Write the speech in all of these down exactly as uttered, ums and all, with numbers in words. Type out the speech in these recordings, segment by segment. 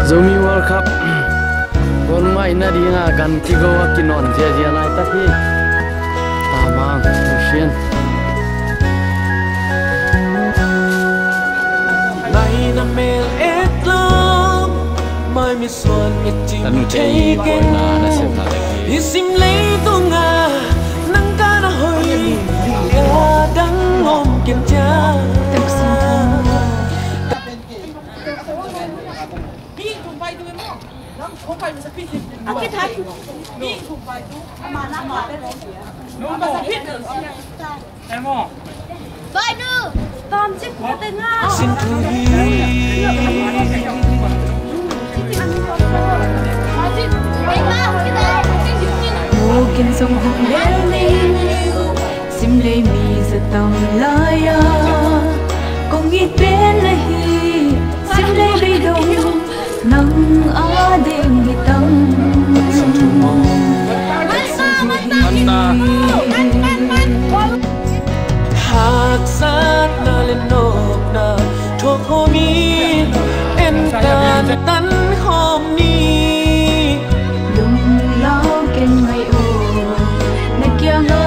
Zomi World Cup, goal ngaihna dinga gan kigo a kinawn ziazia laitak hi. Tamang, Hussein. Ngaihna mel et lawm, mai misuan mit cim thei ken. Hi sim leitunga nang ka na hoi, a dang om ken cia. Mukin song hong lel ni sim lei mi za tam lai a, kong it pen la hi, sim lei bei dong nang a ding hi tam. Haksa na le nopna thuak hawm in, en tan tan hawm ni. Lunglau ken mai o na kianga.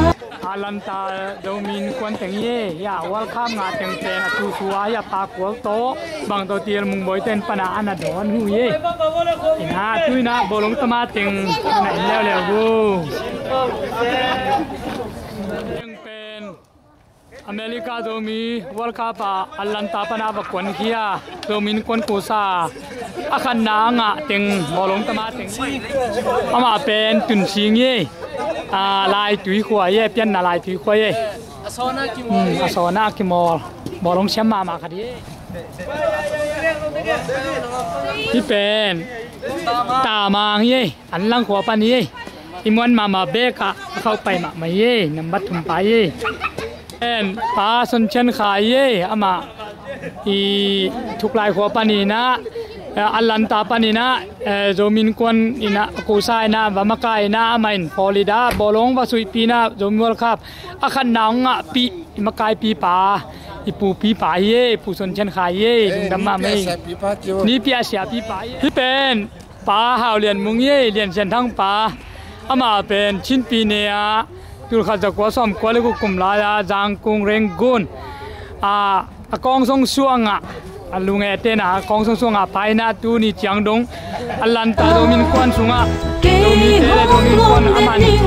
Atlanta Zomi Innkuan teng hi e, ya, World Cup ngah teng pen a tu sua ya pa kual to, bang to tiel mung boi ten pana ana don hu hi e. Ina, tu ina, bawlung tama teng na in leu leu gu. Teng pen America Zomi World Cup a Atlanta pana va kuan khia, Zomi Innkuan kusa a khatna a ngah teng, bawlung tama teng. Amah pen Tun Sing hi. A, Laitui khua hi, pianna Laitui khua hi. Hmm, a sawna kimawl. Bawlung siam mahmah khat hi. Hi pen Tamang hi. An lang khua pan hi. I muan mahmah bek ah a khauh pai mahmah hi. Nambat thum pa hi. En, Pa Son Chan Khai hi, amah i Thuklai khua paninah, eh, Atlanta paninah, eh, Zomi Innkuan inah, kusa inah, va makaih inah, amah in Florida bawlung va suihpih inah, Zomi World Cup a khatna hong ngahpih i makaipipa, i pupipa hi, Pu Son Chan Khai hi. Lungdam mahmah hi. Nipi a siapipa hi. Hi pen Pa Hau Lian Mung hi, Lian Sian Thang pa. Amah pen Chin Pi ne ah tulkhat zakua sawmkua le guk kum lai-a Zangkung Rangoon a, a kawngsong suangah, a lunge tena a kawngsong suangah pa inah tuni ciang dong Atlanta Zomi Innkuan sungah Zomite le Zomi Innkuan amah in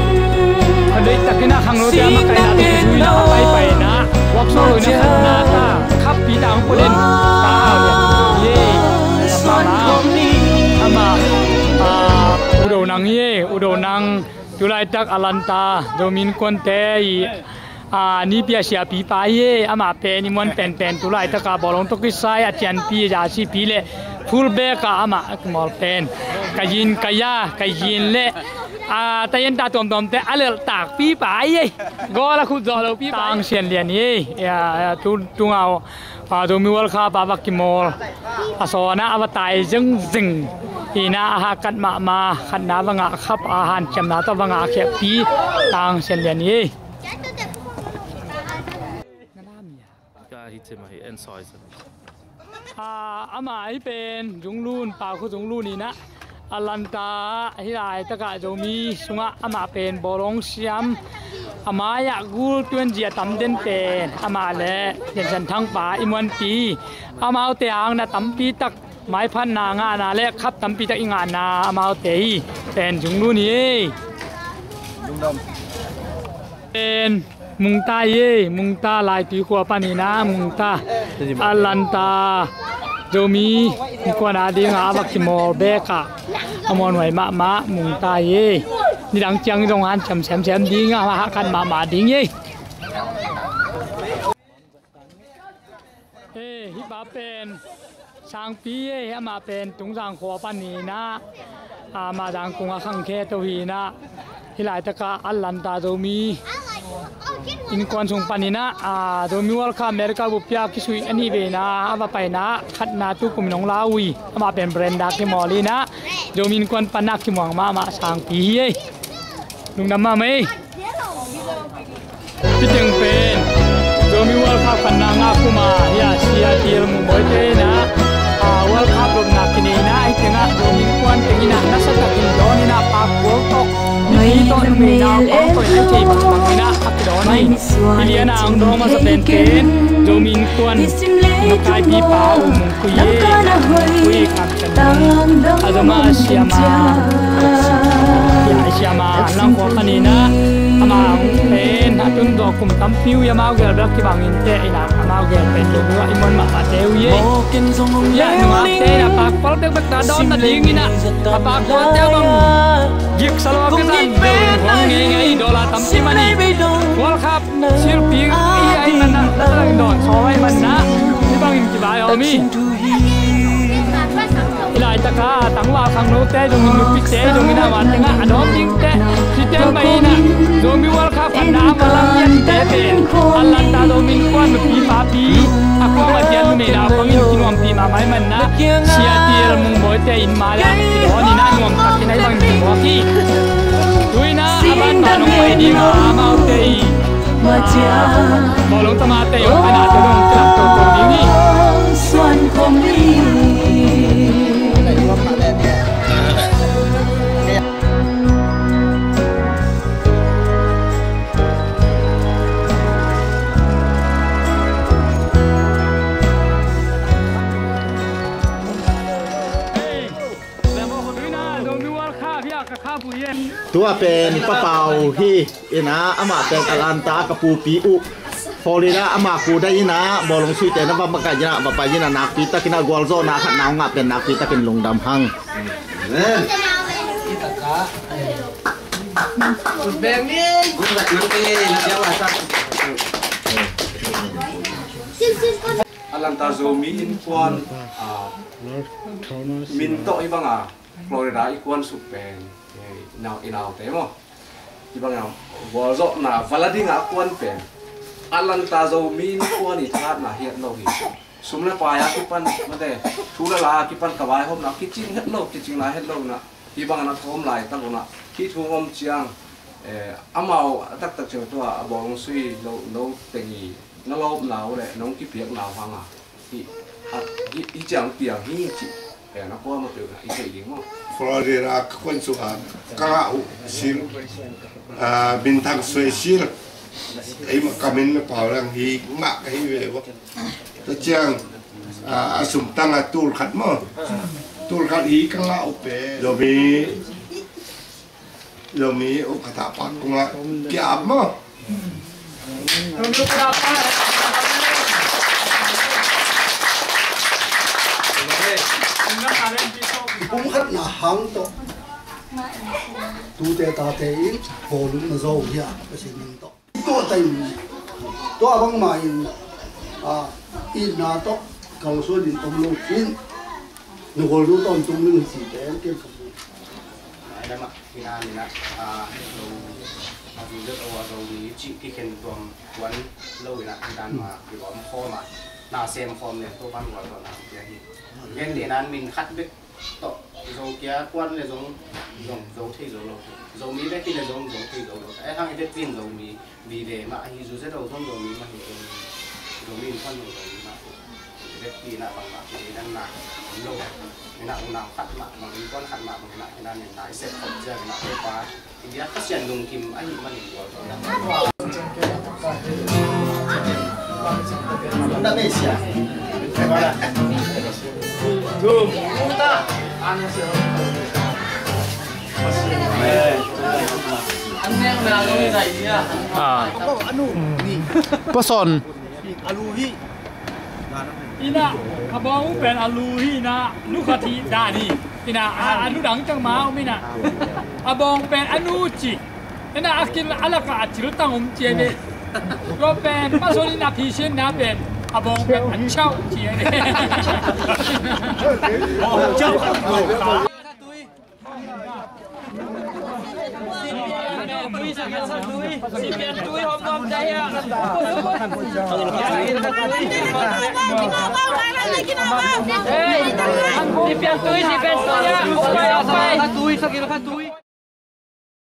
a deihtakin a khangnote a makaihna tawh kizui inah a paipai inah workshop lo inah khatna ta khappi ta hong pua den. Pa Hau Lian Mung hi. Amah, ah, U Do Nang hi, U Do Nang. Tulaitak Atlanta Zomi Innkuante i, ah, nipi a siapipa hi. Amah pen i muan penpen tulaitak a bawlung tawh kisai a cianpi, a sipi le fullback ah amah a kimawl pen. Ka yin, ka ya, ka yin le, ah, ta yin ta tuamtuamte a lelh takpipa hi. Goal a khut zawh lopipa. Tang Sian Lian hi. Ya, ya, tu, tunga uh, ah, Zomi World Cup a va kimawl, a sawnah a va tai zengzeng inah a hakat mahmah, khatna va ngah khap a hanciamna tawh va ngah khiahpi Tang Sian Lian hi. Ah, amah hi pen Zunglun, Pa Khu Zunglun inah Atlanta ah hih laitakah Zomi sungah amah pen bawlung siam, a mai-ah gul tuanzi a tam den pen amah le Lian Sian Thang pa i muanpi, amaute hang na tampi tak maiphatna ngahna le khap tampi tak i ngahna amaute hi. Pen Zunglun hi. Pen Mungta hi, Mungta Laitui khua paninah, Mungta Atlanta Zomi Innkuan a dingah a va kimawl bekah a muanhuai mahmah Mungta hi. Nidang ciang zong hanciam semsem dingah a hakat mahmah ding hi. Eh, hih pa pen Sangpi hi, amah pen Tungzang khua paninah, amah Zangkung a khangkhe to hinah, hih laitakah Atlanta Zomi Innkuan sung paninah, ah, Zomi World Cup America bup-ah kisuih a nih vei inah a va painah khatna tu kum in hong la uh hi. Amah pen Brenda kimawl inah Zomi Innkuan panah kimuang mahmah Sangpi hi. Lungdam mahmah hi. Hih teng pen Zomi World Cup khatna ngah kum a, hih a sia tiel mumboite inah, ah, World Cup lopna kinei inah, hih tengah Naupang tawh i thei bangbang in ah a kidawn hi. Hi lian a ang dawng masa pen pen Zomi Innkuan makaipipa U Mung Kui hi. Mung Kui khat pen a zong a siama, a siama an lang khua khat in ah, amah pen a tun dawh kum tampi uh hi, amau gel bel kibang in teh in ah, amau gel pen Zomi uh ah i muan mahmahte uh hi. Hi ah, nungakte in ah pakpal bekbek na dawn nading in ah, a pakpalte uh bang giksa lo a kizan deuh in huang ngeingai hi, dollar tampi man hi. World Cup silpi i ahih manin ah, na tang dawn sawm ahih manin ah, hih bangin kivai om hi. Hih laitak a tangval khangnote zongin, nupite zongin, amau tengah a dawng dingte, Christian mah in ah, Zomi World Cup khatna a malam liante pen Atlanta Zomi Innkuan nupi papi a kuamah ciang numei naupang in kinuampi mahmah ahih manin ah, Sia Til Mung Bawite in mai ah kidawn in ah, nuam takin ah hih bangin kimuak hi. Tu in ah a ban ban hong pai ding a, amaute i, ah, bawlung tamate i hong painate zong kilak toto ding hi. Tua pen Pa Pau hi in ah, amah pen Atlanta ka pupi uh. Florida ama ku dai in ah, bawlung suite na va makaih in ah, va pai in ah, nakpi takin ah gualzawhna khat na hong ngah pen nakpi takin lungdam hang. Amen. Atlanta Zomi Innkuan, ah, min tawh hih banga Florida i kuansuk pen, eh, i nau, i naute maw? Hih banga gualzawhna va la dingah a kuan pen Atlanta Zomi Innkuan i thahatna hi het lo hi. Sum le pai a kipan, mate, thu le la a kipan ka vaihawmna kicing het lo, kicing lai het lo in ah, hih bangin a thawm laitak un ah, hih thu hong om ciang, eh, amau a taktak ciang tua a bawlung sui lo, lo teng i na lawpna uh le nong kipiakna uh hang a, hih, a, hih, hih ciang piang hi cih pen a kuamah peuh in ah i theih ding maw? Florida ka kuansuk a ka ngah uh sil, ah, minthang suai sil. Ei mah ka min na pau lang hi, ngah ka hi ve uh. Tua ciang, ah, a sum tang a tul khat maw? Tul khat hi ka ngah uh pen. Zomi, Zomi uh ka tapa kung a kia ap maw? Kum khat na hang tawh tute tate in bawlung na zo hi a, ka si min tawh. Tua taim, tua bangmah in, ah, itna tawh kalsuan in om lo khin, na gualzo tawntung ning cihte an ken ka mu. Ai lamah, hina nina, ah, zo, a zu zet o a zo ni cih kikhen tuam tuan lo ina, hidan ma, kibawl khawm a, na sem khawm nen, Topan gualzawhna pia hi. Gen te nan min khat bek tawh, Zokia kuan le zong, zong, zo thei zo lo. Zomi bek hi le zong, zo thei zo lo. Ai hang i bek pin Zomi, vive mah hi, zu zet o zong Zomi mah hi, Zomi in kuan zong Zomi mah hi. I bek pin a bang mah, i nan na, om lo. I na unau khat mah, bang in kuan khat mah, bang i na, i na nen na, i sep khop zia, i na, i pa, India Khasian lungkim ahih manin gualzo. Ah. Pason. Ina, a bawng uh pen a lu hi ina, nu khat hi dan hi. Ina, a, a nu dang ciang ma um ina. A bawng pen a nu ci. Ina, a kin a laka a cil tang um cia ve. Tua pen, pason ina phisianna pen, a bawng pen a chau cia ve. Tui, sakil kha tui.